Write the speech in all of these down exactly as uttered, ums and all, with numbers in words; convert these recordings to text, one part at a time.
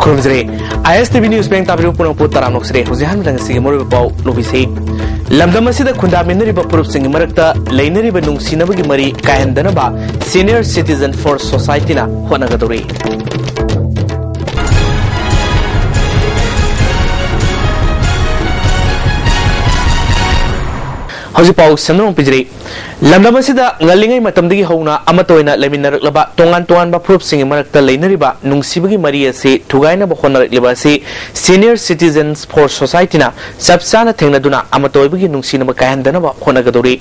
ꯈꯨꯔꯨꯝꯖꯔꯤ꯫ ꯑꯥꯏ ꯑꯦꯁ T V news ꯄꯦꯡ ꯇꯥꯕꯤꯔꯤꯕ ꯄꯨꯝꯅꯃꯛꯄꯨ ꯇꯔꯥꯝꯅ ꯑꯣꯛꯆꯔꯤ꯫ ꯍꯧꯖꯤꯛ ꯍꯥꯟꯅ ꯉꯁꯤꯒꯤ ꯃꯔꯨꯑꯣꯏꯕ ꯄꯥꯎ ꯂꯧꯕꯤꯁꯤ꯫ ꯂꯝꯗꯝ ꯑꯁꯤꯗ ꯈꯨꯟꯗꯥꯃꯤꯟꯅꯔꯤꯕ ꯐꯨꯔꯨꯞꯁꯤꯡꯒꯤ ꯃꯔꯛꯇ ꯂꯩꯅꯔꯤꯕ ꯅꯨꯡꯁꯤꯅꯕꯒꯤ ꯃꯔꯤ ꯀꯥꯏꯍꯟꯗꯅꯕ Senior Citizen for Society ꯅ ꯍꯣꯠꯅꯒꯗꯧꯔꯤ꯫ ꯍꯧꯖꯤꯛ ꯄꯥꯎ ꯁꯟꯗꯣꯛꯅ ꯄꯤꯖꯔꯤ꯫ ꯂꯝꯗꯝ ꯑꯁꯤꯗ ꯉꯜꯂꯤꯉꯩ ꯃꯇꯝꯗꯒꯤ ꯍꯧꯅ ꯑꯃꯠꯇ ꯑꯣꯏꯅ ꯂꯩꯃꯤꯟꯅꯔꯛꯂꯕ ꯇꯣꯉꯥꯟ ꯇꯣꯉꯥꯟꯕ ꯐꯨꯔꯨꯞꯁꯤꯡꯒꯤ ꯃꯔꯛꯇ ꯂꯩꯅꯔꯤꯕ ꯅꯨꯡꯁꯤꯕꯒꯤ ꯃꯔꯤ ꯑꯁꯤ ꯊꯨꯒꯥꯏꯅꯕ ꯍꯣꯠꯅꯔꯛꯂꯤꯕ ꯑꯁꯤ Senior Citizens for Society ꯅ ꯆꯞ ꯆꯥꯅ ꯊꯦꯡꯅꯗꯨꯅ ꯑꯃꯠꯇ ꯑꯣꯏꯕꯒꯤ ꯅꯨꯡꯁꯤꯅꯕ ꯀꯥꯏꯍꯟꯗꯅꯕ ꯍꯣꯠꯅꯒꯗꯧꯔꯤ꯫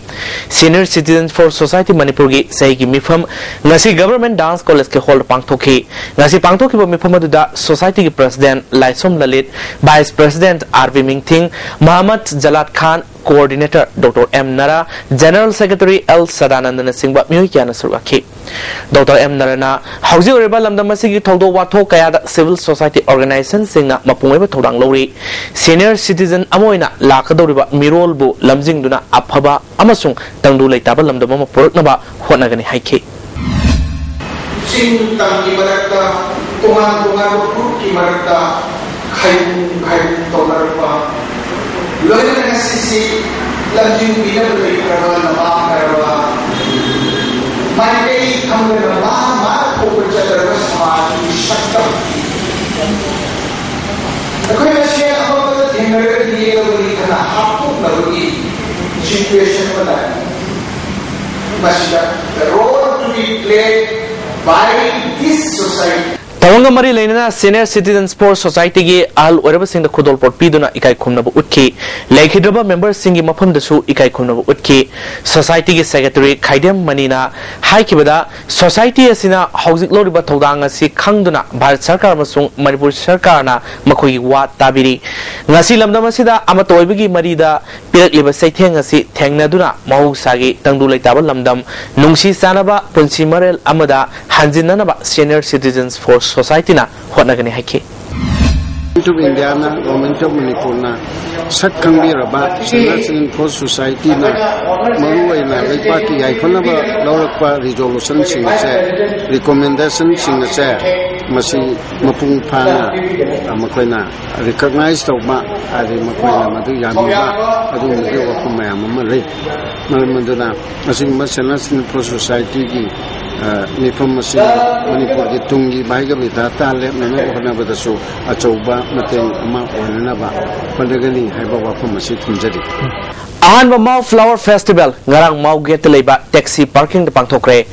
Senior Citizens for Society ꯃꯅꯤꯄꯨꯔꯒꯤ ꯆꯍꯤꯒꯤ ꯃꯤꯐꯝ ꯉꯁꯤ Government Dance College ꯀꯤ hall ꯗ ꯄꯥꯡꯊꯣꯛꯈꯤ꯫ ꯉꯁꯤ ꯄꯥꯡꯊꯣꯛꯈꯤꯕ ꯃꯤꯐꯝ ꯑꯗꯨꯗ Society ꯒꯤ President Laisom Lalit, Vice President R B Mingthing, Mohammad Jalat Khan, Coordinator doctor M Nara, General Secretary L ꯁꯗꯥꯅꯟꯗꯅꯆꯤꯡꯕ ꯃꯤꯑꯣꯏ ꯀꯌꯥꯅ ꯁꯔꯨꯛ ꯌꯥꯈꯤ꯫ ꯗꯣꯛꯇꯔ ꯑꯦꯝ ꯅꯔꯥꯅ ꯍꯧꯖꯤꯛ ꯑꯣꯏꯔꯤꯕ ꯂꯝꯗꯝ ꯑꯁꯤꯒꯤ ꯊꯧꯗꯣꯛ ꯋꯥꯊꯣꯛ ꯀꯌꯥꯗ civil society organization ꯁꯤꯡꯅ ꯃꯄꯨꯡ ꯑꯣꯏꯕ ꯊꯧꯗꯥꯡ ꯂꯧꯔꯤ꯫ Senior citizen ꯑꯃ ꯑꯣꯏꯅ ꯂꯥꯛꯀꯗꯧꯔꯤꯕ ꯃꯤꯔꯣꯜꯕꯨ ꯂꯝꯖꯤꯡꯗꯨꯅ ꯑꯐꯕ ꯑꯃꯁꯨꯡ ꯇꯪꯗꯨ ꯂꯩꯇꯥꯕ ꯂꯝꯗꯝ ꯑꯃ ꯄꯨꯔꯛꯅꯕ ꯍꯣꯠꯅꯒꯅꯤ ꯍꯥꯏꯈꯤ꯫ ꯆꯤꯡ ꯇꯝꯒꯤ ꯃꯔꯛꯇ, ꯇꯣꯉꯥꯟ ꯇꯣꯉꯥꯟꯕ ꯐꯨꯔꯨꯞꯀꯤ ꯃꯔꯛꯇ ꯈꯥꯏꯕꯨꯡ ꯈꯥꯏꯕꯨꯡ ꯇꯧꯅꯔꯛꯄ, ꯂꯣꯏꯅꯅ ꯉꯁꯤꯁꯤ ꯂꯝꯖꯤꯡꯕꯤꯅꯕ ꯂꯩꯇ꯭ꯔꯕ, ꯂꯝꯃꯥꯡꯅꯔꯕ, ꯃꯥꯏꯀꯩ ꯈꯪꯗꯅ ꯃꯥ ꯃꯥ ꯊꯣꯛꯄ ꯆꯠꯇ꯭ꯔꯕ ꯁꯃꯥꯖꯒꯤ ꯁꯛꯇꯝ ꯑꯩꯈꯣꯏ ꯃꯁꯦꯟ ꯑꯃꯠꯇ ꯊꯦꯡꯅꯔꯒ ꯌꯦꯛꯂꯕꯅꯤ ꯈꯟꯅ ꯍꯥꯞꯇꯣꯛꯅꯕꯒꯤ situation ꯑꯃ ꯂꯥꯛꯏ꯫ ꯃꯁꯤꯗ the role to be played by this society. ꯊꯧꯔꯝꯒ ꯃꯔꯤ ꯂꯩꯅꯅ Senior Citizens for Society ꯒꯤ ꯑꯍꯜ ꯑꯣꯏꯔꯕꯁꯤꯡꯗ ꯈꯨꯗꯣꯜꯄꯣꯠ ꯄꯤꯗꯨꯅ ꯏꯀꯥꯏ ꯈꯨꯝꯅꯕ ꯎꯠꯈꯤ꯫ ꯂꯩꯈꯤꯗ꯭ꯔꯕ member ꯁꯤꯡꯒꯤ ꯃꯐꯝꯗꯁꯨ ꯏꯀꯥꯏ ꯈꯨꯝꯅꯕ ꯎꯠꯈꯤ꯫ Society ꯒꯤ Secretary ꯈꯥꯏꯗꯦꯝ ꯃꯅꯤꯅ ꯍꯥꯏꯈꯤꯕꯗ, Society ꯑꯁꯤꯅ ꯍꯧꯖꯤꯛ ꯂꯧꯔꯤꯕ ꯊꯧꯗꯥꯡ ꯑꯁꯤ ꯈꯪꯗꯨꯅ ꯚꯥꯔꯠ ꯁꯔꯀꯥꯔ ꯑꯃꯁꯨꯡ ꯃꯅꯤꯄꯨꯔ ꯁꯔꯀꯥꯔꯅ ꯃꯈꯣꯏꯒꯤ ꯋꯥ ꯇꯥꯕꯤꯔꯤ꯫ ꯉꯁꯤ ꯂꯝꯗꯝ ꯑꯁꯤꯗ ꯑꯃꯠꯇ ꯑꯣꯏꯕꯒꯤ ꯃꯔꯤꯗ ꯄꯤꯔꯛꯂꯤꯕ ꯆꯩꯊꯦꯡ ꯑꯁꯤ ꯊꯦꯡꯅꯗꯨꯅ ꯃꯍꯧꯁꯥꯒꯤ ꯇꯪꯗꯨ ꯂꯩꯇꯥꯕ ꯂꯝꯗꯝ, ꯅꯨꯡꯁꯤ ꯆꯥꯟꯅꯕ ꯄꯨꯟꯁꯤ ꯃꯔꯦꯜ ꯑꯃꯗ ꯍꯟꯖꯤꯟꯅꯅꯕ Senior Citizens for Society ꯅ ꯍꯣꯠꯅꯒꯅꯤ ꯍꯥꯏꯈꯤ꯫ Government of India ꯅ, Government of ꯃꯅꯤꯄꯨꯔꯅ ꯁꯛ ꯈꯪꯕꯤꯔꯕ Senior Citizen for Society ꯅ ꯃꯔꯨꯑꯣꯏꯅ ꯂꯩꯕꯥꯛꯀꯤ ꯌꯥꯏꯐꯅꯕ ꯂꯧꯔꯛꯄ resolution ꯁꯤꯡ ꯑꯁꯦ, recommendation ꯁꯤꯡ ꯑꯁꯦ ꯃꯁꯤ ꯃꯄꯨꯡ ꯐꯥꯅ, ꯑ, ꯃꯈꯣꯏꯅ recognize ꯇꯧꯕ, ꯍꯥꯏꯗꯤ ꯃꯈꯣꯏꯅ ꯃꯗꯨ ꯌꯥꯕꯤꯕ, ꯑꯗꯨꯒꯨꯝꯕꯒꯤ ꯋꯥꯐꯝ ꯃꯌꯥꯝ ꯑꯃ ꯂꯩ꯫ ꯃꯔꯝ ꯑꯗꯨꯅ ꯑꯁꯤꯒꯨꯝꯕ Chennai Student Pro Society ꯒꯤ, ꯑ, ꯃꯤꯐꯝ ꯑꯁꯤ ꯃꯅꯤꯄꯨꯔꯒꯤ ꯇꯨꯡꯒꯤ ꯚꯥꯏꯒ ꯕꯤꯙꯥꯇꯥ ꯂꯦꯞꯅꯅꯕ ꯍꯣꯠꯅꯕꯗꯁꯨ ꯑꯆꯧꯕ ꯃꯇꯦꯡ ꯑꯃ ꯑꯣꯏꯅꯅꯕ ꯍꯣꯠꯅꯒꯅꯤ ꯍꯥꯏꯕ ꯋꯥꯐꯝ ꯑꯁꯤ ꯊꯝꯖꯔꯤ꯫ ꯑꯍꯥꯟꯕ ꯃꯥꯎ ꯐ꯭ꯂꯥꯋꯔ ꯐꯦꯁꯇꯤꯚꯦꯜ ꯉꯔꯥꯡ ꯃꯥꯎ ꯒꯦꯠꯇ ꯂꯩꯕ taxi ꯄꯥꯔꯀꯤꯡꯗ ꯄꯥꯡꯊꯣꯛꯈ꯭ꯔꯦ꯫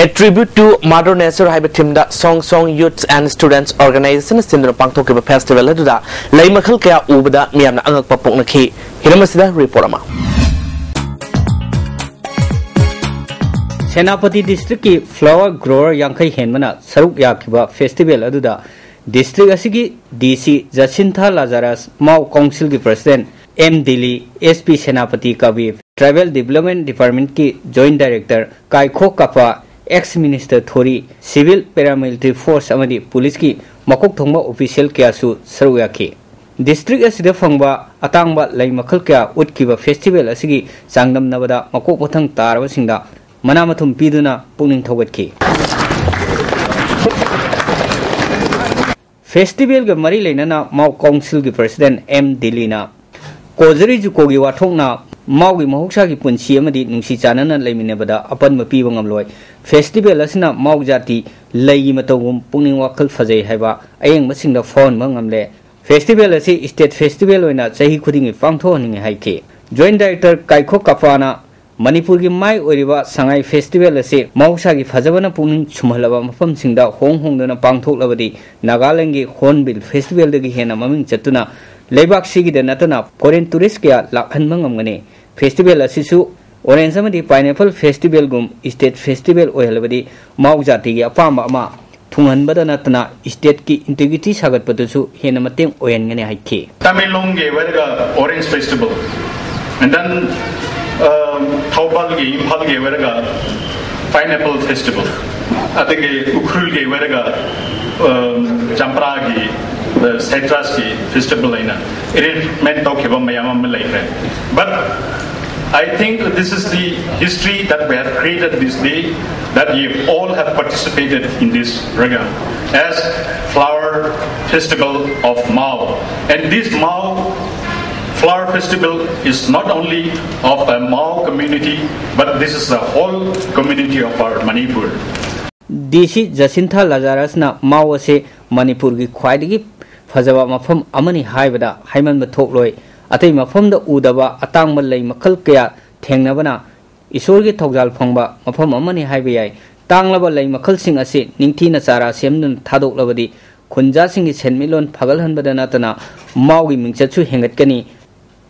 A Tribute to Mother Nature ꯍꯥꯏꯕ ꯊꯤꯝꯗ ꯁꯣꯡ ꯁꯣꯡ Youths and Students Organization ꯁꯤꯟꯗꯨꯅ ꯄꯥꯡꯊꯣꯛꯈꯤꯕ ꯐꯦꯁꯇꯤꯚꯦꯜ ꯑꯗꯨꯗ ꯂꯩ ꯃꯈꯜ ꯀꯌꯥ ꯎꯕꯗ ꯃꯤꯌꯥꯝꯅ ꯑꯉꯛꯄ ꯄꯣꯛꯅꯈꯤ꯫ ꯍꯤꯔꯝ ꯑꯁꯤꯗ ꯔꯤꯄꯣꯔꯠ ꯑꯃ꯫ ꯁꯦꯅꯥꯄꯇꯤ ꯗꯤꯁꯇ꯭ꯔꯤꯛꯀꯤ ꯐ꯭ꯂꯥꯋꯔ ꯒ꯭ꯔꯣꯋꯔ ꯌꯥꯡꯈꯩ ꯍꯦꯟꯕꯅ ꯁꯔꯨꯛ ꯌꯥꯈꯤꯕ ꯐꯦꯁꯇꯤꯚꯦꯜ ꯑꯗꯨꯗ ꯗꯤꯁꯇ꯭ꯔꯤꯛ ꯑꯁꯤꯒꯤ ꯗꯤ ꯁꯤ ꯖꯁꯤꯟꯊꯥ ꯂꯥꯖꯥꯔꯥꯁ, ꯃꯥꯎ ꯀꯥꯎꯟꯁꯤꯜꯒꯤ president M Dili, S P Senapati Kabir, tribal development ꯗꯤꯄꯥꯔꯠꯃꯦꯟꯠꯀꯤ joint director Kaikho Kapa, ex minister Thori, civil paramilitary force ꯑꯃꯗꯤ ꯄꯨꯂꯤꯁꯀꯤ ꯃꯀꯣꯛ ꯊꯣꯡꯕ ꯑꯣꯐꯤꯁꯤꯌꯦꯜ ꯀꯌꯥꯁꯨ ꯁꯔꯨꯛ ꯌꯥꯈꯤ꯫ ꯗꯤꯁꯇ꯭ꯔꯤꯛ ꯑꯁꯤꯗ ꯐꯪꯕ ꯑꯇꯥꯡꯕ ꯂꯩ ꯃꯈꯜ ꯀꯌꯥ ꯎꯠꯈꯤꯕ ꯐꯦꯁꯇꯤꯚꯦꯜ ꯑꯁꯤꯒꯤ ꯆꯥꯡꯗꯝꯅꯕꯗ ꯃꯀꯣꯛ ꯃꯊꯪ ꯇꯥꯔꯕꯁꯤꯡꯗ ꯃꯅꯥ ꯃꯊꯨꯝ ꯄꯤꯗꯨꯅ ꯄꯨꯛꯅꯤꯡ ꯊꯧꯒꯠꯈꯤ꯫ ꯐꯦꯁꯇꯤꯚꯦꯜꯒ ꯃꯔꯤ ꯂꯩꯅꯅ ꯃꯥꯎ ꯀꯥꯎꯟꯁꯤꯜꯒꯤ ꯄ꯭ꯔꯁꯤꯗꯦꯟ ꯑꯦꯝ ꯗꯤꯂꯤꯅ ꯀꯣꯖꯔꯤ ꯖꯨꯀꯣꯒꯤ ꯋꯥꯊꯣꯛꯅ ꯃꯥꯎꯒꯤ ꯃꯍꯧꯁꯥꯒꯤ ꯄꯨꯟꯁꯤ ꯑꯃꯗꯤ ꯅꯨꯡꯁꯤ ꯆꯥꯟꯅꯅ ꯂꯩꯃꯤꯟꯅꯕꯗ ꯑꯄꯟꯕ ꯄꯤꯕ ꯉꯝꯂꯣꯏ꯫ ꯐꯦꯁꯇꯤꯚꯦꯜ ꯑꯁꯤꯅ ꯃꯥꯎ ꯖꯥꯇꯤ ꯂꯩꯒꯤ ꯃꯇꯧꯒꯨꯝ ꯄꯨꯛꯅꯤꯡ ꯋꯥꯈꯜ ꯐꯖꯩ ꯍꯥꯏꯕ ꯑꯌꯦꯡꯕꯁꯤꯡꯗ ꯐꯥꯎꯍꯟꯕ ꯉꯝꯂꯦ꯫ ꯐꯦꯁꯇꯤꯚꯦꯜ ꯑꯁꯤ ꯁ꯭ꯇꯦꯠ ꯐꯦꯁꯇꯤꯚꯦꯜ ꯑꯣꯏꯅ ꯆꯍꯤ ꯈꯨꯗꯤꯡꯒꯤ ꯄꯥꯡꯊꯣꯛꯍꯟꯅꯤꯡꯏ ꯍꯥꯏꯈꯤ꯫ ꯖꯣꯏꯟꯠ ꯗꯥꯏꯔꯦꯛꯇꯔ ꯀꯥꯏꯈꯣ ꯀꯥꯄꯥꯅ ꯃꯅꯤꯄꯨꯔꯒꯤ ꯃꯥꯏ ꯑꯣꯏꯔꯤꯕ ꯁꯉꯥꯏ ꯐꯦꯁꯇꯤꯚꯦꯜ ꯑꯁꯤ ꯃꯍꯧꯁꯥꯒꯤ ꯐꯖꯕꯅ ꯄꯨꯛꯅꯤꯡ ꯁꯨꯝꯍꯜꯂꯕ ꯃꯐꯝꯁꯤꯡꯗ ꯍꯣꯡ ꯍꯣꯡꯗꯨꯅ ꯄꯥꯡꯊꯣꯛꯂꯕꯗꯤ ꯅꯥꯒꯥꯂꯦꯟꯒꯤ ꯍꯣꯔꯟꯕꯤꯜ ꯐꯦꯁꯇꯤꯚꯦꯜꯗꯒꯤ ꯍꯦꯟꯅ ꯃꯃꯤꯡ ꯆꯠꯇꯨꯅ ꯂꯩꯕꯥꯛꯁꯤꯒꯤꯗ ꯅꯠꯇꯅ ꯐꯣꯔꯦꯟ ꯇꯨꯔꯤꯁ ꯀꯌꯥ ꯂꯥꯛꯍꯟꯕ ꯉꯝꯒꯅꯤ꯫ ꯐꯦꯁꯇꯤꯚꯦꯜ ꯑꯁꯤꯁꯨ ꯑꯣꯔꯦꯟꯖ ꯑꯃꯗꯤ ꯄꯥꯏꯅꯦꯄꯜ ꯐꯦꯁꯇꯤꯚꯦꯜꯒꯨꯝ ꯁ꯭ꯇꯦꯠ ꯐꯦꯁꯇꯤꯚꯦꯜ ꯑꯣꯏꯍꯜꯂꯕꯗꯤ ꯃꯥꯎ ꯖꯥꯇꯤꯒꯤ ꯑꯄꯥꯝꯕ ꯑꯃ ꯊꯨꯡꯍꯟꯕꯗ ꯅꯠꯇꯅ ꯁ꯭ꯇꯦꯠꯀꯤ ꯏꯟꯇꯤꯒ꯭ꯔꯤꯇꯤ ꯁꯥꯒꯠꯄꯗꯁꯨ ꯍꯦꯟꯅ ꯃꯇꯦꯡ ꯑꯣꯏꯍꯟꯒꯅꯤ ꯍꯥꯏꯈꯤ꯫ ꯇꯃꯦꯡꯂꯣꯡꯒꯤ ꯑꯣꯏꯔꯒ orange festival, and then, uh, ꯊꯧꯕꯥꯜꯒꯤ, ꯏꯝꯐꯥꯜꯒꯤ ꯑꯣꯏꯔꯒ ꯄꯥꯏꯅꯦꯄꯜ ꯐꯦꯁꯇꯤꯚꯦꯜ, ꯑꯗꯒꯤ ꯎꯈ꯭ꯔꯨꯜꯒꯤ ꯑꯣꯏꯔꯒ, um, ꯆꯝꯄ꯭ꯔꯥꯒꯤ, uh, ꯁꯥꯏꯇ꯭ꯔꯁꯀꯤ ꯐꯦꯁꯇꯤꯚꯦꯜ ꯑꯩꯅ ꯑꯦꯔꯦꯟꯖꯃꯦꯟ ꯇꯧꯈꯤꯕ ꯃꯌꯥꯝ ꯑꯃ ꯂꯩꯈ꯭ꯔꯦ꯫ But I think this is the history that we have created this day, that you all have participated in this program as Flower Festival of Mao. And this Mao Flower Festival is not only of a Mao community, but this is the whole community of our Manipur. ꯗꯤ ꯁꯤ ꯖꯁꯤꯟꯊꯥ ꯂꯖꯥꯔꯁꯅ ꯃꯥꯎ ꯑꯁꯤ ꯃꯅꯤꯄꯨꯔꯒꯤ ꯈ꯭ꯋꯥꯏꯗꯒꯤ ꯐꯖꯕ ꯃꯐꯝ ꯑꯃꯅꯤ ꯍꯥꯏꯕꯗ ꯍꯥꯏꯃꯟꯕ ꯊꯣꯛꯂꯣꯏ꯫ ꯑꯇꯩ ꯃꯐꯝꯗ ꯎꯗꯕ ꯑꯇꯥꯡꯕ ꯂꯩ ꯃꯈꯜ ꯀꯌꯥ ꯊꯦꯡꯅꯕꯅ ꯏꯁꯣꯔꯒꯤ ꯊꯧꯖꯥꯜ ꯐꯪꯕ ꯃꯐꯝ ꯑꯃꯅꯤ ꯍꯥꯏꯕ ꯌꯥꯏ꯫ ꯇꯥꯡꯂꯕ ꯂꯩ ꯃꯈꯜꯁꯤꯡ ꯑꯁꯤ ꯅꯤꯡꯊꯤꯅ ꯆꯥꯔꯥ ꯁꯦꯝꯗꯨꯅ ꯊꯥꯗꯣꯛꯂꯕꯗꯤ ꯈꯨꯟꯖꯥꯁꯤꯡꯒꯤ ꯁꯦꯟꯃꯤꯠꯂꯣꯟ ꯐꯒꯠꯍꯟꯕꯗ ꯅꯠꯇꯅ ꯃꯥꯎꯒꯤ ꯃꯤꯡꯆꯠꯁꯨ ꯍꯦꯟꯒꯠꯀꯅꯤ꯫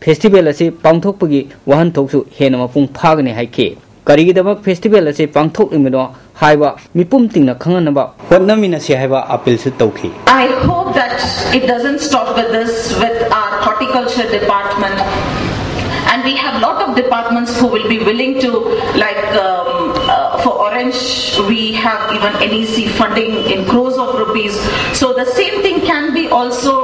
ꯐꯦꯁꯇꯤꯚꯦꯜ ꯑꯁꯤ ꯄꯥꯡꯊꯣꯛꯄꯒꯤ ꯋꯥꯍꯟꯊꯣꯛꯁꯨ ꯍꯦꯟꯅ ꯃꯄꯨꯡ ꯐꯥꯒꯅꯤ ꯍꯥꯏꯈꯤ꯫ ꯀꯔꯤꯒꯤꯗꯃꯛ ꯐꯦꯁꯇꯤꯚꯦꯜ ꯑꯁꯤ ꯄꯥꯡꯊꯣꯛꯂꯤꯕꯅꯣ ꯍꯥꯏꯕ ꯃꯤꯄꯨꯝ ꯇꯤꯡꯅ ꯈꯪꯍꯟꯅꯕ ꯍꯣꯠꯅꯃꯤꯟꯅꯁꯤ ꯍꯥꯏꯕ ꯑꯥꯄꯤꯜꯁꯨ ꯇꯧꯈꯤ꯫ I hope that it doesn't stop with this, with our horticulture department. And we have lot of departments who will be willing to, like, um, uh, for orange, we have even N E C funding in crores of rupees. So the same thing can be also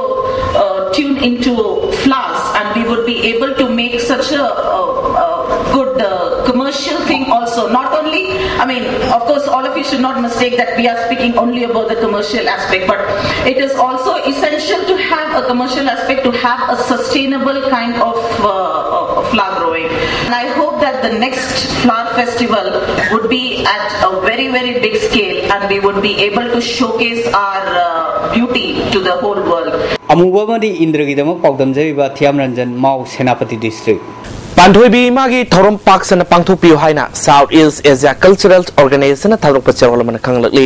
uh, tuned into flowers, and we would be able to make such a, a, a good uh, commercial thing also. Not only, I mean, of course, all of you should not mistake that we are speaking only about the commercial aspect, but it is also essential to have a commercial aspect, to have a sustainable kind of uh, uh, flower growing. And I hope that the next flower festival would be at a very, very big scale, and we would be able to showcase our uh, beauty to the whole world. ꯑꯃꯨꯕ ꯑꯃꯗꯤ ꯏꯟꯗ꯭ꯔꯒꯤꯗꯃꯛ ꯄꯥꯎꯗꯝꯖꯔꯤꯕ ꯊꯤꯌꯥꯝ ꯔꯟꯖꯟ, ꯃꯥꯎ, Senapati district. ꯄꯥꯟꯊꯣꯏꯕꯤ ꯏꯃꯥꯒꯤ ꯊꯧꯔꯝ ꯄꯥꯛ ꯁꯟꯅ ꯄꯥꯡꯊꯣꯛꯄꯤꯌꯨ ꯍꯥꯏꯅ South East Asia Cultural Organization ꯅ ꯊꯥꯗꯣꯔꯛꯄ ꯆꯦꯔꯣꯜ ꯑꯃꯅ ꯈꯪꯂꯛꯂꯤ꯫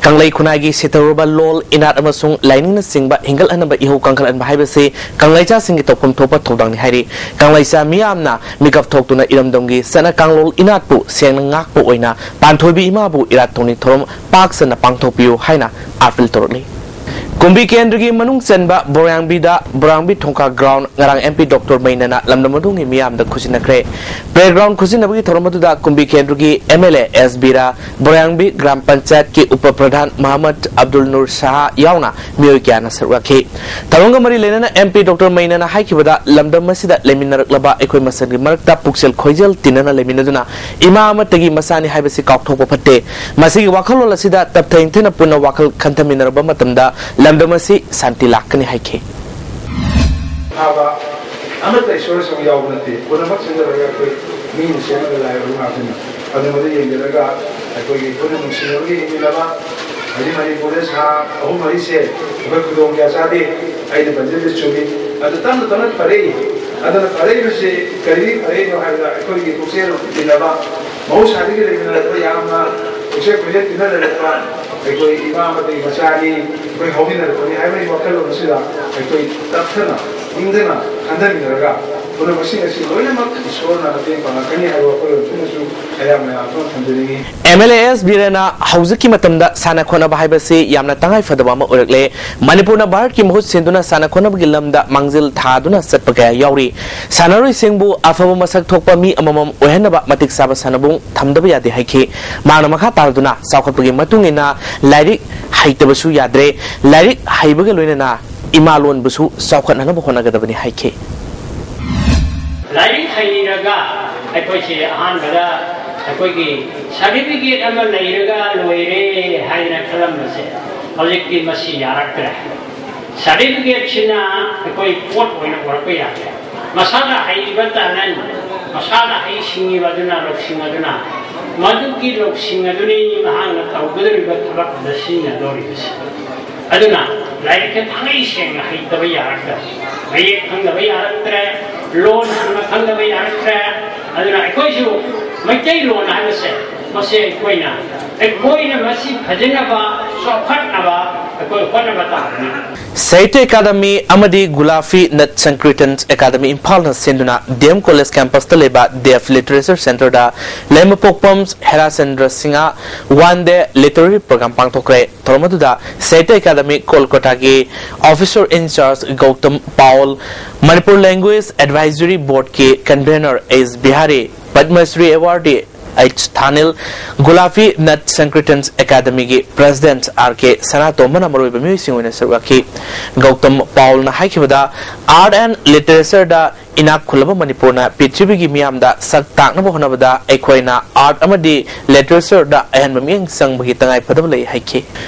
ꯀꯪꯂꯩ ꯈꯨꯟꯅꯥꯏꯒꯤ ꯁꯦꯊꯔꯨꯕ ꯂꯣꯜ, ꯏꯅꯥꯠ ꯑꯃꯁꯨꯡ ꯂꯥꯏꯅꯤꯡꯅꯆꯤꯡꯕ ꯍꯤꯡꯒꯠꯍꯟꯅꯕ ꯏꯍꯧ ꯀꯪꯈꯠꯍꯟꯕ ꯍꯥꯏꯕꯁꯤ ꯀꯪꯂꯩꯆꯥꯁꯤꯡꯒꯤ ꯇꯧꯐꯝ ꯊꯣꯛꯄ ꯊꯧꯗꯥꯡꯅꯤ ꯍꯥꯏꯔꯤ꯫ ꯀꯪꯂꯩꯆꯥ ꯃꯤꯌꯥꯝꯅ ꯃꯤꯀꯞ ꯊꯣꯛꯇꯨꯅ ꯏꯔꯝꯗꯝꯒꯤ ꯆꯠꯅ ꯀꯥꯡꯂꯣꯟ ꯏꯅꯥꯠꯄꯨ ꯁꯦꯡꯅ ꯉꯥꯛꯄ ꯑꯣꯏꯅ ꯄꯥꯟꯊꯣꯏꯕꯤ ꯏꯃꯥꯕꯨ ꯏꯔꯥꯠ ꯊꯧꯅꯤ ꯊꯧꯔꯝ ꯄꯥꯛ ꯁꯟꯅ ꯄꯥꯡꯊꯣꯛꯄꯤꯌꯨ ꯍꯥꯏꯅ ꯑꯥꯄꯤꯜ ꯇꯧꯔꯛꯂꯤ꯫ ꯀꯨꯝꯕꯤ ꯀꯦꯟꯗ꯭ꯔꯒꯤ ꯃꯅꯨꯡ ꯆꯟꯕ ꯕꯣꯔꯥꯡꯕꯤꯗ ꯕꯣꯔꯥꯡꯕꯤ ꯊꯣꯡꯈꯥ ꯒ꯭ꯔꯥꯎꯟ ꯉꯔꯥꯡ ꯑꯦꯝ ꯄꯤ ꯗꯣꯛꯇꯔ ꯃꯩꯅꯅ ꯂꯝꯗꯝ ꯑꯗꯨꯒꯤ ꯃꯤꯌꯥꯝꯗ ꯈꯨꯠꯁꯤꯟꯅꯈ꯭ꯔꯦ꯫ ꯄ꯭ꯂꯦ ꯒ꯭ꯔꯥꯎꯟ ꯈꯨꯠꯁꯤꯟꯅꯕꯒꯤ ꯊꯧꯔꯝ ꯑꯗꯨꯗ ꯀꯨꯝꯕꯤ ꯀꯦꯟꯗ꯭ꯔꯒꯤ M L A S Bira, Borangbi gram ꯄꯟꯆꯥꯌꯠꯀꯤ ꯎꯄ ꯄ꯭ꯔꯙꯥꯟ ꯃꯍꯃꯗ ꯑꯕꯗꯨꯜ ꯅꯨꯔ ꯁꯍꯥ ꯌꯥꯎꯅ ꯃꯤꯑꯣꯏ ꯀꯌꯥꯅ ꯁꯔꯨꯛ ꯌꯥꯈꯤ꯫ ꯊꯧꯔꯝꯒ ꯃꯔꯤ ꯂꯩꯅꯅ ꯑꯦꯝ ꯄꯤ ꯗꯣꯛꯇꯔ ꯃꯩꯅꯅ ꯍꯥꯏꯈꯤꯕꯗ, ꯂꯝꯗꯝ ꯑꯁꯤꯗ ꯂꯩꯃꯤꯟꯅꯔꯛꯂꯕ ꯑꯩꯈꯣꯏ ꯃꯁꯦꯜꯒꯤ ꯃꯔꯛꯇ ꯄꯨꯛꯆꯦꯜ ꯈꯣꯏꯖꯦꯜ ꯇꯤꯟꯅꯅ ꯂꯩꯃꯤꯟꯅꯗꯨꯅ ꯏꯃꯥ ꯑꯃꯠꯇꯒꯤ ꯃꯆꯥꯅꯤ ꯍꯥꯏꯕꯁꯤ ꯀꯥꯎꯊꯣꯛꯄ ꯐꯠꯇꯦ꯫ ꯃꯁꯤꯒꯤ ꯋꯥꯈꯜꯂꯣꯟ ꯑꯁꯤꯗ ꯇꯞꯊꯩ ꯏꯟꯊꯩꯅ ꯄꯨꯟꯅ ꯋꯥꯈꯜ ꯈꯟꯊꯃꯤꯟꯅꯔꯕ ꯃꯇꯝꯗ ꯂꯝꯗꯝ ꯑꯁꯤ ꯁꯥꯟꯇꯤ ꯂꯥꯛꯀꯅꯤ ꯍꯥꯏꯈꯤ꯫ ꯐꯥꯕ ꯑꯃꯠꯇ ꯏꯁꯣꯔ ꯑꯁꯤꯃ ꯌꯥꯎꯕ ꯅꯠꯇꯦ꯫ ꯄꯨꯝꯅꯃꯛ ꯁꯤꯟꯖꯔꯒ ꯑꯩꯈꯣꯏ ꯃꯤꯅ ꯁꯦꯝꯃꯒ ꯂꯥꯏ ꯑꯣꯏꯕ ꯉꯥꯛꯇꯅꯤ꯫ ꯑꯗꯨ ꯃꯗꯨ ꯌꯦꯡꯖꯔꯒ ꯑꯩꯈꯣꯏꯒꯤ ꯄꯨꯟꯅ ꯅꯨꯡꯁꯤꯅꯕꯒꯤ ꯍꯤꯡꯃꯤꯟꯅꯕ, ꯍꯧꯖꯤꯛ ꯃꯅꯤꯄꯨꯔꯗ ꯁꯥ ꯑꯍꯨꯝ ꯃꯔꯤꯁꯦ ꯑꯩꯈꯣꯏ ꯈꯨꯗꯣꯡ ꯀꯌꯥ ꯆꯥꯗꯦ꯫ ꯑꯩꯅ ꯄꯟꯖꯔꯤꯕ ꯆꯨꯝꯃꯤ꯫ ꯑꯗꯨ ꯇꯞꯅ ꯇꯞꯅ ꯐꯔꯛꯏ꯫ ꯑꯗꯨꯅ ꯐꯔꯛꯏꯕꯁꯤ ꯀꯔꯤꯒꯤ ꯐꯔꯛꯏꯅꯣ ꯍꯥꯏꯕꯗ, ꯑꯩꯈꯣꯏꯒꯤ ꯄꯨꯛꯆꯦꯜ ꯇꯤꯟꯅꯕ, ꯃꯍꯧꯁꯥꯗꯒꯤ ꯂꯩꯃꯤꯟꯅꯔꯛꯄ ꯌꯥꯝꯅ ꯄꯨꯛꯆꯦꯜ ꯈꯣꯏꯖꯦꯜ ꯇꯤꯟꯅ ꯂꯩꯔꯛꯄ ꯑꯩꯈꯣꯏ ꯏꯃꯥ ꯑꯃꯗꯒꯤ ꯃꯆꯥꯅꯤ꯫ ꯑꯩꯈꯣꯏ ꯍꯧꯃꯤꯟꯅꯔꯛꯄꯅꯤ ꯍꯥꯏꯕꯒꯤ ꯋꯥꯈꯜꯂꯣꯟ ꯑꯁꯤꯗ ꯑꯩꯈꯣꯏ ꯇꯞꯊꯅ, ꯏꯪꯊꯅ ꯈꯟꯊꯃꯤꯟꯅꯔꯒ ꯄꯨꯝꯅꯃꯛꯁꯤꯡ ꯑꯁꯤ ꯂꯣꯏꯅꯃꯛ ꯏꯁꯣꯔꯅ ꯃꯇꯦꯡ ꯄꯥꯡꯂꯛꯀꯅꯤ ꯍꯥꯏꯕ ꯋꯥꯈꯜꯂꯣꯟ ꯑꯁꯤꯅꯁꯨ ꯑꯌꯥꯝꯕ ꯃꯌꯥꯝ ꯄꯨꯝꯅꯃꯛ ꯊꯝꯖꯅꯤꯡꯏ꯫ ꯑꯦꯝ ꯑꯦꯜ ꯑꯦ ꯑꯦꯁ ꯕꯤꯔꯦꯟꯅ ꯍꯧꯖꯤꯛꯀꯤ ꯃꯇꯝꯗ ꯁꯥꯟꯅ ꯈꯣꯠꯅꯕ ꯍꯥꯏꯕꯁꯤ ꯌꯥꯝꯅ ꯇꯉꯥꯏ ꯐꯗꯕ ꯑꯃ ꯑꯣꯏꯔꯛꯂꯦ꯫ ꯃꯅꯤꯄꯨꯔꯅ ꯚꯥꯔꯠꯀꯤ ꯃꯍꯨꯠ ꯁꯤꯟꯗꯨꯅ ꯁꯥꯟꯅ ꯈꯣꯠꯅꯕꯒꯤ ꯂꯝꯗ ꯃꯥꯡꯖꯤꯜ ꯊꯥꯗꯨꯅ ꯆꯠꯄ ꯀꯌꯥ ꯌꯥꯎꯔꯤ꯫ ꯁꯥꯟꯅꯔꯣꯏꯁꯤꯡꯕꯨ ꯑꯐꯕ ꯃꯁꯛ ꯊꯣꯛꯄ ꯃꯤ ꯑꯃꯃꯝ ꯑꯣꯏꯍꯟꯅꯕ ꯃꯇꯤꯛ ꯆꯥꯕ ꯁꯥꯟꯅꯕꯨꯡ ꯊꯝꯗꯕ ꯌꯥꯗꯦ ꯍꯥꯏꯈꯤ꯫ ꯃꯍꯥꯛꯅ ꯃꯈꯥ ꯇꯥꯔꯗꯨꯅ, ꯆꯥꯎꯈꯠꯄꯒꯤ ꯃꯇꯨꯡ ꯏꯟꯅ ꯂꯥꯏꯔꯤꯛ ꯍꯩꯇꯕꯁꯨ ꯌꯥꯗ꯭ꯔꯦ, ꯂꯥꯏꯔꯤꯛ ꯍꯩꯕꯒ ꯂꯣꯏꯅꯅ ꯏꯃꯥ ꯂꯣꯟꯕꯨꯁꯨ ꯆꯥꯎꯈꯠꯅꯅꯕ ꯍꯣꯠꯅꯒꯗꯕꯅꯤ ꯍꯥꯏꯈꯤ꯫ ꯂꯥꯏꯔꯤꯛ ꯍꯩꯔꯒ ꯑꯩꯈꯣꯏꯁꯦ ꯑꯍꯥꯟꯕꯗ ꯑꯩꯈꯣꯏꯒꯤ ꯁꯥꯔꯇꯤꯐꯤꯀꯦꯠ ꯑꯃ ꯂꯩꯔꯒ ꯂꯣꯏꯔꯦ ꯍꯥꯏꯗꯅ ꯈꯜꯂꯝꯕꯁꯦ ꯍꯧꯖꯤꯛꯇꯤ ꯃꯁꯤ ꯌꯥꯔꯛꯇ꯭ꯔꯦ꯫ ꯁꯥꯔꯇꯤꯐꯤꯀꯦꯠꯁꯤꯅ ꯑꯩꯈꯣꯏ ꯄꯣꯠ ꯑꯣꯏꯅ ꯎꯔꯛꯄ ꯌꯥꯗ꯭ꯔꯦ꯫ ꯃꯁꯥꯗ ꯍꯩꯔꯤꯕ ꯇꯦꯂꯦꯟ, ꯃꯁꯥꯗ ꯍꯩ ꯁꯤꯡꯉꯤꯕ ꯑꯗꯨꯅ, ꯂꯧꯁꯤꯡ ꯑꯗꯨꯅ, ꯃꯗꯨꯒꯤ ꯂꯧꯁꯤꯡ ꯑꯗꯨꯅꯤ ꯃꯍꯥꯛꯅ ꯇꯧꯒꯗꯧꯔꯤꯕ ꯊꯕꯛ ꯑꯗꯨꯗ ꯁꯤꯖꯤꯟꯅꯗꯧꯔꯤꯕꯁꯤ꯫ ꯑꯗꯨꯅ ꯂꯥꯏꯔꯤꯛꯁꯦ ꯊꯥꯡꯒꯩ ꯁꯦꯡꯅ ꯍꯩꯇꯕ ꯌꯥꯔꯛꯇ꯭ꯔꯦ, ꯃꯌꯦꯛ ꯈꯪꯗꯕ ꯌꯥꯔꯛꯇ꯭ꯔꯦ, ꯂꯣꯟ ꯁꯨꯅ ꯈꯪꯗꯕ ꯌꯥꯔꯛꯇ꯭ꯔꯦ꯫ ꯑꯗꯨꯅ ꯑꯩꯈꯣꯏꯁꯨ ꯃꯩꯇꯩꯂꯣꯟ ꯍꯥꯏꯕꯁꯦ ꯃꯁꯤ ꯑꯩꯈꯣꯏꯅ, ꯑꯩꯈꯣꯏꯅ ꯃꯁꯤ ꯐꯖꯅꯕ, ꯆꯥꯎꯈꯠꯅꯕ, ꯑꯩꯈꯣꯏ ꯍꯣꯠꯅꯕ ꯇꯥꯕꯅꯤ꯫ ꯁꯥꯍꯤꯇ꯭ꯌ ꯑꯦꯀꯥꯗꯃꯤ ꯑꯃꯗꯤ ꯒꯨꯂꯥꯐꯤ ꯅꯠ ꯁꯪꯀ꯭ꯔꯤꯇꯟ ꯑꯦꯀꯥꯗꯃꯤ ꯏꯝꯐꯥꯜꯅ ꯁꯤꯟꯗꯨꯅ ꯗꯤ ꯑꯦꯝ ꯀꯣꯂꯦꯖ ꯀꯦꯝꯄꯁꯇ ꯂꯩꯕ ꯗꯦꯐ ꯂꯤꯇꯔꯦꯆꯔ ꯁꯦꯟꯇꯔꯗ Leimapokpam Herachandra Singh one day literary program ꯄꯥꯡꯊꯣꯛꯈ꯭ꯔꯦ꯫ ꯊꯧꯔꯝ ꯑꯗꯨꯗ ꯁꯥꯍꯤꯇ꯭ꯌ ꯑꯦꯀꯥꯗꯃꯤ ꯀꯣꯜꯀꯇꯥꯒꯤ officer in charge Gautam Paul, Manipur language advisory ꯕꯣꯔꯗꯀꯤ convener S Bihari, Padmashri awardee H Thanil, Gulaphi Nat Sankirtan ꯑꯦꯀꯥꯗꯃꯤꯒꯤ ꯄ꯭ꯔꯦꯁꯤꯗꯦꯟꯠ ꯑꯥꯔ ꯀꯦ ꯁꯅꯥꯇꯣꯝꯕꯅ ꯃꯔꯨꯑꯣꯏꯕ ꯃꯤꯑꯣꯏꯁꯤꯡ ꯑꯣꯏꯅ ꯁꯔꯨꯛ ꯌꯥꯈꯤ꯫ ꯒꯧꯇꯝ ꯄꯥꯎꯜꯅ ꯍꯥꯏꯈꯤꯕꯗ, ꯑꯥꯔꯠ ꯑꯦꯟ ꯂꯤꯇꯔꯦꯆꯔꯗ ꯏꯅꯥꯛ ꯈꯨꯜꯂꯕ ꯃꯅꯤꯄꯨꯔꯅ ꯄ꯭ꯔꯤꯊꯤꯕꯤꯒꯤ ꯃꯤꯌꯥꯝꯗ ꯁꯛ ꯇꯥꯛꯅꯕ ꯍꯣꯠꯅꯕꯗ ꯑꯩꯈꯣꯏꯅ ꯑꯥꯔꯠ ꯑꯃꯗꯤ ꯂꯤꯇꯔꯦꯆꯔꯗ ꯑꯍꯦꯟꯕ ꯃꯤꯠꯌꯦꯡ ꯆꯪꯕꯒꯤ ꯇꯉꯥꯏꯐꯗꯕ ꯂꯩ ꯍꯥꯏꯈꯤ꯫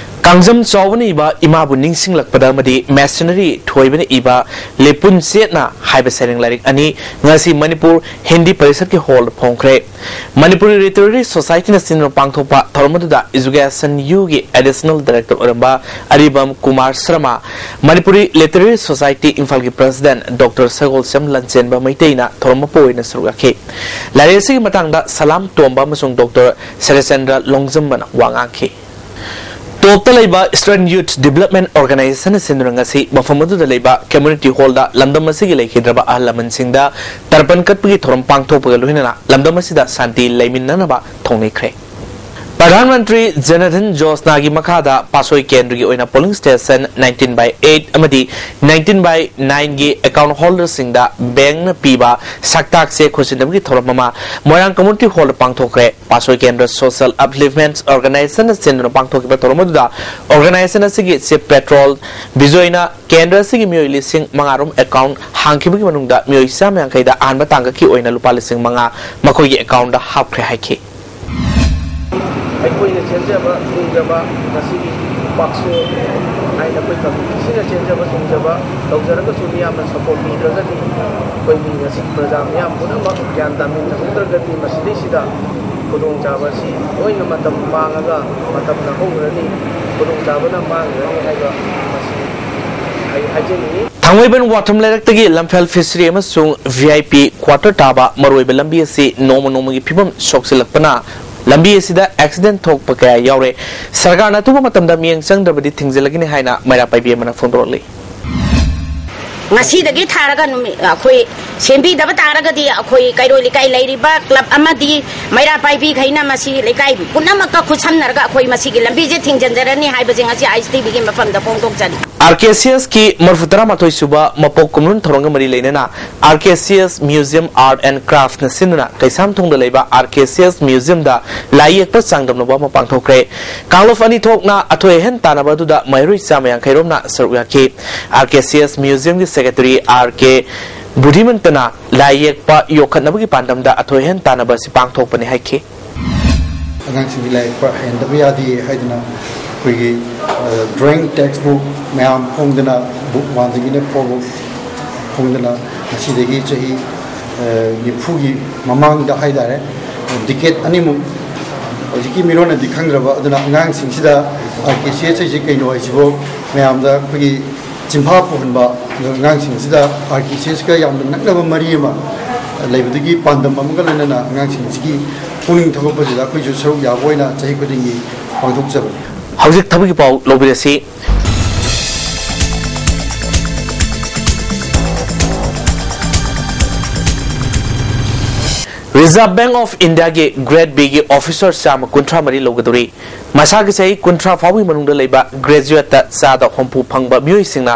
ꯀꯥꯡꯖꯝ ꯆꯥꯎꯕꯅ ꯏꯕ ꯏꯃꯥꯕꯨ ꯅꯤꯡꯁꯤꯡꯂꯛꯄꯗ ꯑꯃꯗꯤ ꯃꯤꯁꯅꯔꯤ ꯊꯣꯏꯕꯅ ꯏꯕ ꯂꯤꯄꯨꯟ ꯆꯦꯠꯅ ꯍꯥꯏꯕ ꯁꯩꯔꯦꯡ ꯂꯥꯏꯔꯤꯛ ꯑꯅꯤ ꯉꯁꯤ ꯃꯅꯤꯄꯨꯔ ꯍꯤꯟꯗꯤ ꯄꯔꯤꯁꯠꯀꯤ ꯍꯣꯜꯗ ꯐꯣꯡꯈ꯭ꯔꯦ꯫ ꯃꯅꯤꯄꯨꯔꯤ ꯂꯤꯇꯔꯦꯔꯤ ꯁꯣꯁꯥꯏꯇꯤꯅ ꯁꯤꯟꯗꯨꯅ ꯄꯥꯡꯊꯣꯛꯄ ꯊꯧꯔꯝ ꯑꯗꯨꯗ ꯏꯖꯨꯀꯦꯁꯟ ꯌꯨꯒꯤ ꯑꯦꯗꯤꯁꯅꯦꯜ ꯗꯥꯏꯔꯦꯛꯇꯔ ꯑꯣꯏꯔꯝꯕ ꯑꯔꯤꯕꯝ ꯀꯨꯃꯥꯔ ꯁꯔꯃ, ꯃꯅꯤꯄꯨꯔꯤ ꯂꯤꯇꯔꯦꯔꯤ ꯁꯣꯁꯥꯏꯇꯤ ꯏꯝꯐꯥꯜꯒꯤ ꯄ꯭ꯔꯦꯁꯤꯗꯦꯟꯠ ꯗꯣꯛꯇꯔ ꯁꯒꯣꯜꯁꯦꯝ ꯂꯟꯆꯦꯟꯕ ꯃꯩꯇꯩꯅ ꯊꯧꯔꯝ ꯃꯄꯨ ꯑꯣꯏꯅ ꯁꯔꯨꯛ ꯌꯥꯈꯤ꯫ ꯂꯥꯏꯔꯤꯛ ꯑꯁꯤꯒꯤ ꯃꯇꯥꯡꯗ ꯁꯂꯥꯝ ꯇꯣꯝꯕ ꯑꯃꯁꯨꯡ ꯗꯣꯛꯇꯔ ꯁꯔꯆꯟꯗ꯭ꯔ ꯂꯣꯡꯖꯝꯕꯅ ꯋꯥ ꯉꯥꯡꯈꯤ꯫ ꯇꯣꯞꯇ ꯂꯩꯕ Eastern Youth Development Organization ꯁꯤꯟꯗꯨꯅ ꯉꯁꯤ ꯃꯐꯝ ꯑꯗꯨꯗ ꯂꯩꯕ ꯀꯝꯃ꯭ꯌꯨꯅꯤꯇꯤ ꯍꯣꯜꯗ ꯂꯝꯗꯝ ꯑꯁꯤꯒꯤ ꯂꯩꯈꯤꯗ꯭ꯔꯕ ꯑꯍꯜ ꯂꯃꯟꯁꯤꯡꯗ ꯇꯔꯄꯟ ꯀꯠꯄꯒꯤ ꯊꯧꯔꯝ ꯄꯥꯡꯊꯣꯛꯄꯒ ꯂꯣꯏꯅꯅ ꯂꯝꯗꯝ ꯑꯁꯤꯗ ꯁꯥꯟꯇꯤ ꯂꯩꯃꯤꯟꯅꯅꯕ ꯊꯧꯅꯤꯈ꯭ꯔꯦ꯫ ꯄ꯭ꯔꯙꯥꯟ ꯃꯟꯇ꯭ꯔꯤ ꯖꯟ ꯙꯟ ꯌꯣꯖꯅꯥꯒꯤ ꯃꯈꯥꯗ ꯄꯥꯁꯣꯏ ꯀꯦꯟꯗ꯭ꯔꯒꯤ ꯑꯣꯏꯅ polling station nineteen by eight ꯑꯃꯗꯤ nineteen by nineꯒꯤ account holderꯁꯤꯡꯗ bankꯅ ꯄꯤꯕ ꯁꯛꯇꯥꯛ ꯆꯦ ꯈꯣꯠꯆꯤꯟꯅꯕꯒꯤ ꯊꯧꯔꯝ ꯑꯃ ꯃꯣꯏꯔꯥꯡ community hallꯗ ꯄꯥꯡꯊꯣꯛꯈ꯭ꯔꯦ꯫ ꯄꯥꯁꯣꯏ ꯀꯦꯟꯗ꯭ꯔ Social Upliftment Organizationꯅ ꯁꯤꯟꯗꯨꯅ ꯄꯥꯡꯊꯣꯛꯈꯤꯕ ꯊꯧꯔꯝ ꯑꯗꯨꯗ organization ꯑꯁꯤꯒꯤ chief patrol ꯕꯤꯖꯣꯏꯅ ꯀꯦꯟꯗ꯭ꯔ ꯑꯁꯤꯒꯤ ꯃꯤꯑꯣꯏ ꯂꯤꯁꯤꯡ ꯃꯉꯥ ꯔꯣꯝ account ꯍꯥꯡꯈꯤꯕꯒꯤ ꯃꯅꯨꯡꯗ ꯃꯤꯑꯣꯏ ꯆꯥꯝꯃ ꯌꯥꯡꯈꯩꯗ ꯑꯍꯥꯟꯕ ꯇꯥꯡꯀꯛꯀꯤ ꯑꯣꯏꯅ ꯂꯨꯄꯥ ꯂꯤꯁꯤꯡ ꯃꯉꯥ ꯃꯈꯣꯏꯒꯤ accountꯗ ꯍꯥꯞꯈ꯭ꯔꯦ ꯍꯥꯏꯈꯤ꯫ ꯑꯩꯈꯣꯏꯅ ꯆꯦꯟꯖꯕ ꯊꯨꯡꯖꯕ ꯉꯁꯤꯒꯤ ꯄꯥꯛꯁꯣ ꯍꯥꯏꯅ ꯑꯩꯈꯣꯏ committeeꯁꯤꯅ ꯆꯦꯟꯖꯕ ꯊꯨꯡꯖꯕ ꯇꯧꯖꯔꯒꯁꯨ ꯃꯤꯌꯥꯝꯅ support ꯄꯤꯗ꯭ꯔꯒꯗꯤ ꯑꯩꯈꯣꯏꯒꯤ ꯉꯁꯤ ꯄ꯭ꯔꯖꯥ ꯃꯤꯌꯥꯝ ꯄꯨꯝꯅꯃꯛ ꯒ꯭ꯌꯥꯟ ꯇꯥꯃꯤꯟꯅꯍꯧꯗ꯭ꯔꯒꯗꯤ ꯃꯁꯤꯗꯩꯁꯤꯗ ꯈꯨꯗꯣꯡꯆꯥꯕ ꯑꯁꯤ ꯂꯣꯏꯅ ꯃꯇꯝ ꯃꯥꯡꯉꯒ ꯃꯇꯝꯅ ꯍꯧꯈ꯭ꯔꯅꯤ, ꯈꯨꯗꯣꯡꯆꯥꯕꯅ ꯃꯥꯡꯈ꯭ꯔꯅꯤ ꯍꯥꯏꯕ ꯃꯁꯤ ꯑꯩ ꯍꯥꯏꯖꯅꯤꯡꯉꯤ꯫ ꯊꯥꯡꯃꯩꯕꯟ ꯋꯥꯊꯨꯝ ꯂꯩꯔꯛꯇꯒꯤ ꯂꯝꯐꯦꯜ fishery ꯑꯃꯁꯨꯡ V I P quarter ꯇꯥꯕ ꯃꯔꯨꯑꯣꯏꯕ ꯂꯝꯕꯤ ꯑꯁꯤ ꯅꯣꯡꯃ ꯅꯣꯡꯃꯒꯤ ꯐꯤꯕꯝ ꯁꯣꯛꯆꯤꯜꯂꯛꯄꯅ ꯂꯝꯕꯤ ꯑꯁꯤꯗ ꯑꯦꯛꯁꯤꯗꯦꯟ ꯊꯣꯛꯄ ꯀꯌꯥ ꯌꯥꯎꯔꯦ꯫ ꯁꯔꯀꯥꯔꯅ ꯑꯊꯨꯕ ꯃꯇꯝꯗ ꯃꯤꯠꯌꯦꯡ ꯆꯪꯗ꯭ꯔꯕꯗꯤ ꯊꯤꯡꯖꯤꯜꯂꯒꯅꯤ ꯍꯥꯏꯅ ꯃꯩꯔꯥ ꯄꯥꯏꯕꯤ ꯑꯃꯅ ꯐꯣꯡꯗꯣꯔꯛꯂꯤ꯫ ꯉꯁꯤꯗꯒꯤ ꯊꯥꯔꯒ ꯅꯨꯃꯤꯠ ꯑꯩꯈꯣꯏ ꯁꯦꯝꯕꯤꯗꯕ ꯇꯥꯔꯒꯗꯤ ꯑꯩꯈꯣꯏ ꯀꯩꯔꯣꯏ ꯂꯩꯀꯥꯏ ꯂꯩꯔꯤꯕ ꯀ꯭ꯂꯕ ꯑꯃꯗꯤ ꯃꯩꯔꯥ ꯄꯥꯏꯕꯤꯈꯩꯅ ꯃꯁꯤ ꯂꯩꯀꯥꯏ ꯄꯨꯝꯅꯃꯛꯀ ꯈꯨꯠꯁꯝꯅꯔꯒ ꯑꯩꯈꯣꯏ ꯃꯁꯤꯒꯤ ꯂꯝꯕꯤꯁꯦ ꯊꯤꯡꯖꯤꯟꯖꯔꯅꯤ ꯍꯥꯏꯕꯁꯦ ꯉꯁꯤ ꯑꯥꯏ ꯑꯦꯁ ꯇꯤ ꯚꯤꯒꯤ ꯃꯐꯝꯗ ꯐꯣꯡꯗꯣꯛꯆꯔꯤ꯫ ꯑꯥꯔ ꯀꯦ ꯁꯤ ꯑꯦꯁꯀꯤ ꯃꯔꯐꯨ ꯇꯔꯥ ꯃꯥꯊꯣꯏ ꯁꯨꯕ ꯃꯄꯣꯛ ꯀꯨꯝꯂꯣꯟ ꯊꯧꯔꯝꯒ ꯃꯔꯤ ꯂꯩꯅꯅ R K C S museum art and ꯀ꯭ꯔꯥꯐꯅ ꯁꯤꯟꯗꯨꯅ ꯀꯩꯁꯥꯝꯊꯣꯡꯗ ꯂꯩꯕ ꯑꯥꯔ ꯀꯦ ꯁꯤ ꯑꯦꯁ ꯃ꯭ꯌꯨꯖꯤꯌꯝꯗ ꯂꯥꯏ ꯌꯦꯛꯄ ꯆꯥꯡꯗꯝꯅꯕ ꯑꯃ ꯄꯥꯡꯊꯣꯛꯈ꯭ꯔꯦ꯫ ꯀꯥꯡꯂꯨꯞ ꯑꯅꯤ ꯊꯣꯛꯅ ꯑꯊꯣꯏ ꯑꯍꯦꯟ ꯇꯥꯟꯅꯕ ꯑꯗꯨꯗ ꯃꯍꯩꯔꯣꯏ ꯆꯥꯝꯃ ꯌꯥꯡꯈꯩ ꯔꯣꯝꯅ ꯁꯔꯨꯛ ꯌꯥꯈꯤ꯫ ꯑꯥꯔ ꯀꯦ ꯁꯤ ꯑꯦꯁ ꯃ꯭ꯌꯨꯖꯤꯌꯝꯒꯤ ꯁꯦꯀ꯭ꯔꯦꯇꯔꯤ ꯑꯥꯔ ꯀꯦ ꯕꯨꯙꯤꯃꯟꯇꯅ ꯂꯥꯏ ꯌꯦꯛꯄ ꯌꯣꯛꯈꯠꯅꯕꯒꯤ ꯄꯥꯟꯗꯝꯗ ꯑꯊꯣꯏ ꯑꯍꯦꯟ ꯇꯥꯟꯅꯕ ꯑꯁꯤ ꯄꯥꯡꯊꯣꯛꯄꯅꯤ ꯍꯥꯏꯈꯤ꯫ ꯑꯉꯥꯡꯁꯤꯡꯒꯤ ꯂꯥꯏ ꯌꯦꯛꯄ ꯍꯩꯍꯟꯗꯕ ꯌꯥꯗꯦ ꯍꯥꯏꯗꯅ ꯑꯩꯈꯣꯏꯒꯤ ꯗ꯭ꯔꯣꯌꯤꯡ ꯇꯦꯛꯁ ꯕꯨꯛ ꯃꯌꯥꯝ ꯐꯣꯡꯗꯅ ꯕꯨꯛ ꯋꯥꯟꯗꯒꯤꯅ ꯐꯣꯔ ꯕꯨꯛ ꯐꯣꯡꯗꯅ ꯉꯁꯤꯗꯒꯤ ꯆꯍꯤ ꯅꯤꯐꯨꯒꯤ ꯃꯃꯥꯡꯗ ꯍꯥꯏꯇꯥꯔꯦ, ꯗꯤꯀꯦꯠ ꯑꯅꯤꯃꯨꯛ ꯍꯧꯖꯤꯛꯀꯤ ꯃꯤꯔꯣꯟꯅꯗꯤ ꯈꯪꯗ꯭ꯔꯕ, ꯑꯗꯨꯅ ꯑꯉꯥꯡꯁꯤꯡꯁꯤꯗ ꯑꯥꯔ ꯀꯦ ꯁꯤ ꯑꯦꯁ ꯍꯥꯏꯁꯤ ꯀꯩꯅꯣ ꯍꯥꯏꯁꯤꯕꯨ ꯃꯌꯥꯝꯗ ꯑꯩꯈꯣꯏꯒꯤ ꯆꯤꯟꯐꯥ ꯄꯨꯍꯟꯕ, ꯑꯗꯨꯒ ꯑꯉꯥꯡꯁꯤꯡꯁꯤꯗ ꯑꯥꯔ ꯀꯦ ꯁꯤ ꯑꯦꯁꯀ ꯌꯥꯝꯅ ꯅꯛꯅꯕ ꯃꯔꯤ ꯑꯃ ꯂꯩꯕꯗꯨꯒꯤ ꯄꯥꯟꯗꯝ ꯑꯃꯒ ꯂꯣꯏꯅꯅ ꯑꯉꯥꯡꯁꯤꯡꯁꯤꯒꯤ ꯄꯨꯛꯅꯤꯡ ꯊꯧꯒꯠꯄꯁꯤꯗ ꯑꯩꯈꯣꯏꯁꯨ ꯁꯔꯨꯛ ꯌꯥꯕ ꯑꯣꯏꯅ ꯆꯍꯤ ꯈꯨꯗꯤꯡꯒꯤ ꯄꯥꯡꯊꯣꯛꯆꯕꯅꯤ꯫ ꯍꯧꯖꯤꯛ ꯊꯕꯛꯀꯤ ꯄꯥꯎ ꯂꯧꯕꯤꯔꯁꯤ꯫ Reserve Bank of Indiaꯒꯤ Grade Bꯒꯤ officer ꯆꯥꯝꯃ ꯀꯨꯟꯊ꯭ꯔꯥ ꯃꯔꯤ ꯂꯧꯒꯗꯧꯔꯤ꯫ ꯃꯁꯥꯒꯤ ꯆꯍꯤ ꯀꯨꯟꯊ꯭ꯔꯥ ꯐꯥꯎꯕꯒꯤ ꯃꯅꯨꯡꯗ ꯂꯩꯕ graduateꯇ ꯆꯥꯗ ꯍꯨꯝꯐꯨ ꯐꯪꯕ ꯃꯤꯑꯣꯏꯁꯤꯡꯅ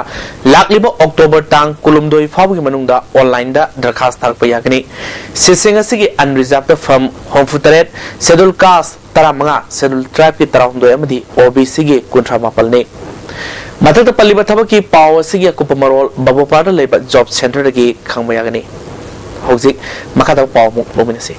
ꯂꯥꯛꯂꯤꯕ October ꯇꯥꯡ ꯀꯨꯟꯍꯨꯝꯗꯣꯏ ꯐꯥꯎꯕꯒꯤ ꯃꯅꯨꯡꯗ onlineꯗ ꯗꯔꯈꯥꯁ ꯊꯥꯔꯛꯄ ꯌꯥꯒꯅꯤ꯫ Seatꯁꯤꯡ ꯑꯁꯤꯒꯤ unreservedꯇ ꯐꯝ ꯍꯨꯝꯐꯨ ꯇꯔꯦꯠ, Scheduled Caste ꯇꯔꯥꯃꯉꯥ, Scheduled Tribeꯀꯤ ꯇꯔꯥꯍꯨꯝꯗꯣꯏ ꯑꯃꯗꯤ ꯑꯣ ꯕꯤ ꯁꯤꯒꯤ ꯀꯨꯟꯊ꯭ꯔꯥ ꯃꯥꯄꯜꯅꯤ꯫ ꯃꯊꯛꯇ ꯄꯜꯂꯤꯕ ꯊꯕꯛꯀꯤ ꯄꯥꯎ ꯑꯁꯤꯒꯤ ꯑꯀꯨꯞꯄ ꯃꯔꯣꯜ ꯕꯕꯣꯄꯥꯔꯗ ꯂꯩꯕ job centreꯗꯒꯤ ꯈꯪꯕ ꯌꯥꯒꯅꯤ꯫ ꯍꯧꯖꯤꯛ ꯃꯈꯥ ꯇꯥꯕ ꯄꯥꯎ ꯑꯃꯨꯛ ꯂꯧꯃꯤꯟꯅꯁꯤ꯫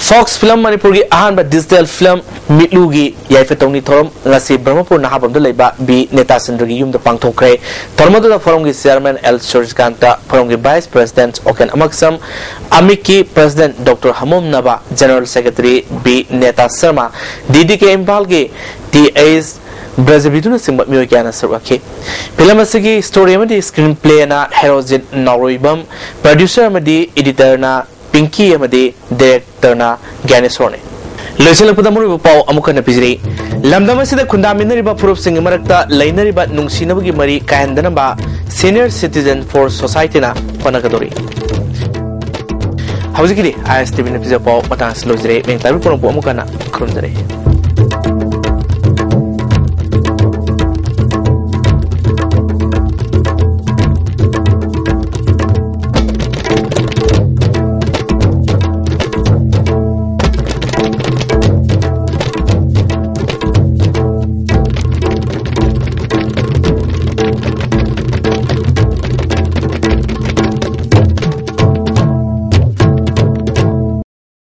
Fox Film ꯃꯅꯤꯄꯨꯔꯒꯤ ꯑꯍꯥꯟꯕ digital film ꯃꯤꯠꯂꯨꯒꯤ ꯌꯥꯏꯐ ꯇꯧꯅꯤ ꯊꯧꯔꯝ ꯉꯁꯤ ꯕ꯭ꯔꯍꯃꯄꯨꯔ ꯅꯍꯥꯕꯝꯗ ꯂꯩꯕ ꯕꯤ ꯅꯦꯇꯥꯆꯟꯗ꯭ꯔꯒꯤ ꯌꯨꯝꯗ ꯄꯥꯡꯊꯣꯛꯈ꯭ꯔꯦ꯫ ꯊꯧꯔꯝ ꯑꯗꯨꯗ ꯐꯣꯔꯝꯒꯤ chairman ꯑꯦꯜ ꯁꯨꯔꯖꯀꯥꯟꯇ, ꯐꯣꯔꯝꯒꯤ vice president ꯑꯣꯀꯦꯟ ꯑꯃꯛꯁꯝ, ꯑꯃꯤꯛꯀꯤ president doctor Hamom Naba, general secretary B Neta Sarma, D D K ꯏꯝꯐꯥꯜꯒꯤ ꯇꯤ ꯑꯩꯆ ꯕ꯭ꯔꯖꯕꯤꯗꯨꯅꯆꯤꯡꯕ ꯃꯤꯑꯣꯏ ꯀꯌꯥꯅ ꯁꯔꯨꯛ ꯌꯥꯈꯤ꯫ ꯐꯤꯂꯝ ꯑꯁꯤꯒꯤ ꯁ꯭ꯇꯣꯔꯤ ꯑꯃꯗꯤ ꯁ꯭ꯀ꯭ꯔꯤꯟ ꯄ꯭ꯂꯦꯅ ꯍꯦꯔꯣꯖꯤꯠ ꯅꯥꯎꯔꯣꯏꯕꯝ, ꯄ꯭ꯔꯗ꯭ꯌꯨꯁꯔ ꯑꯃꯗꯤ ꯏꯗꯤꯇꯔꯅ ꯄꯤꯡꯀꯤ ꯑꯃꯗꯤ ꯗꯥꯏꯔꯦꯛꯇꯔꯅ ꯒ꯭ꯌꯥꯅꯦꯁꯣꯔꯅꯤ꯫ ꯂꯣꯏꯁꯤꯜꯂꯛꯄꯗ ꯃꯔꯨꯑꯣꯏꯕ ꯄꯥꯎ ꯑꯃꯨꯛ ꯍꯟꯅ ꯄꯤꯖꯔꯤ꯫ ꯂꯝꯗꯝ ꯑꯁꯤꯗ ꯈꯨꯟꯗꯥꯃꯤꯟꯅꯔꯤꯕ ꯐꯨꯔꯨꯞꯁꯤꯡꯒꯤ ꯃꯔꯛꯇ ꯂꯩꯅꯔꯤꯕ ꯅꯨꯡꯁꯤꯅꯕꯒꯤ ꯃꯔꯤ ꯀꯥꯏꯍꯟꯗꯅꯕ Senior Citizen for Societyꯅ ꯍꯣꯠꯅꯒꯗꯧꯔꯤ꯫ ꯍꯧꯖꯤꯛꯀꯤꯗꯤ ISTVꯅ ꯄꯤꯖꯕ ꯄꯥꯎ ꯃꯇꯥꯡ ꯑꯁꯤꯗ ꯂꯣꯏꯖꯔꯦ꯫ ꯃꯤꯡ ꯇꯥꯏꯕ ꯄꯨꯝꯅꯃꯛꯄꯨ ꯑꯃꯨꯛ ꯍꯟꯅ ꯈꯨꯔꯨꯝꯖꯔꯤ꯫